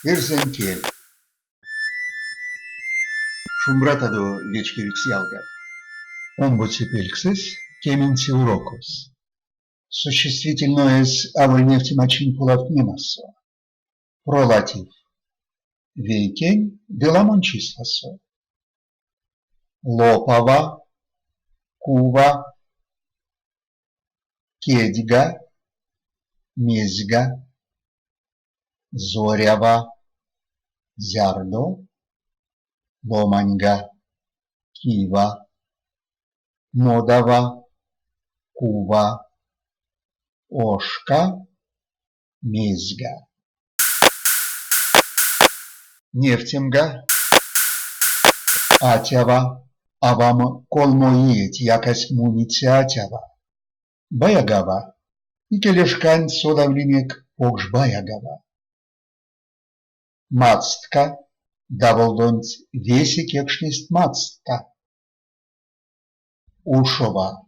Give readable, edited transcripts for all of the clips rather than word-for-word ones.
Эрзянь кель. Шумбратадо, вечкевикс ялгат! Омбоце пельксэсь, кеменце урокось. Существительноесь аволь невтемачинь полавтнемасо. Пролатив. Вейкень ды ламонь числасо. Лопава, кува, кедьга, мезьга, зорява, зярдо, ломаньга, кива, модава, кува, ошка, мезьга. Невтемга, атява, авам колмо иеть якась муниця атява. Баягава. Икеле шканть содавлинек покш баягава. Мацтка. Даволдонть весе кекшнесть мацтка. Ушова.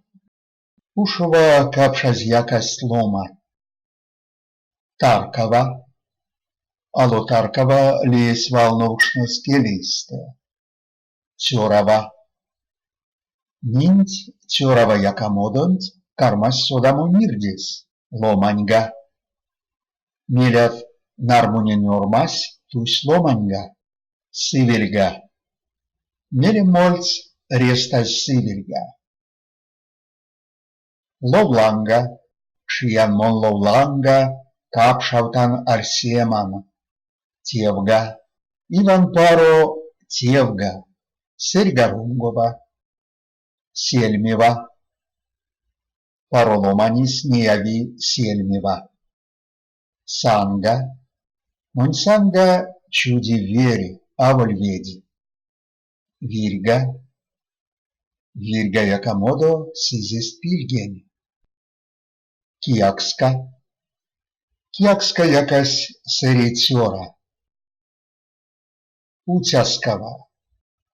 Ушова капшазь якасть ломанть. Таркава. Ало таркава леесь валновкшнось келейстэ. Цёрава. Нинть цёрава якамодонть кармась содамо мирдесь, ломаньга. Мелят нармунень ормась тусь ломаньга, сывельга. Мелем мольсь рестазь сывельга. Ловланга. Кшиян мон ловланга, капшавтан арсеман. Тевга. Иван паро тевга, сэрьга рунгова. Сельмева. Паро ломанесь неяви сельмева. Санга. Монь санга чуди верь, аволь ведь. Вирьга. Вирьга якамодо сизесть пильгень. Киякска. Киякска якась сыре цёра. Уцяскава.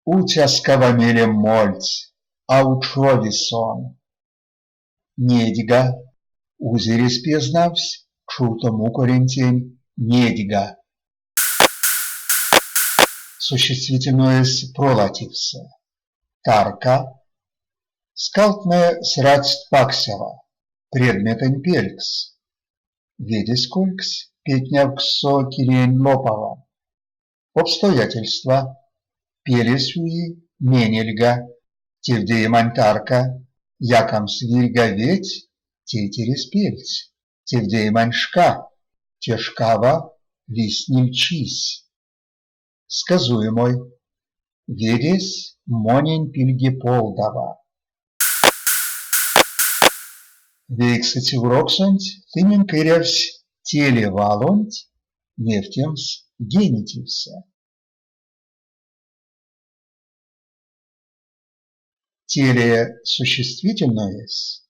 Уцяскава мелем мольсь, а учови сон. Недьга. Узересь пезнавсь чувто мукорентень недьга. Существительноесь пролативсэ. Тарка. Скалтнэ срадсть паксява. Предметэнь пелькс. Ведесь кольгсь петнявкссо килеень лопава. Обстоятельства. Пелесь уи менельга. Тевдеемань тарка. Якамс вирьга ведь, тейтересь пельсь. Тевдеемань шка. Те шкава лисниль чись. Сказуемой. Ведесь монень пильге полдава. Вейксэце уроксонть тыненк эрявсь теле валонть невтемс генитивсэ. Теле существительноесь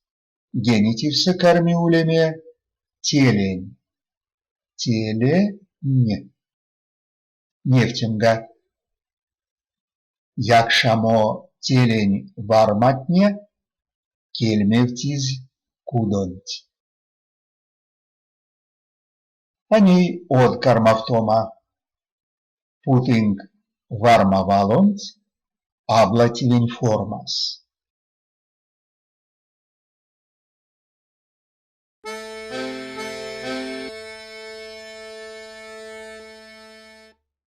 генитивсэ карми улеме телень, телень. Невтемга. Якшамо телень варматне кельмевтизь кудонть. А ней од кармавтома. Путынк варма валонть аблативень формас.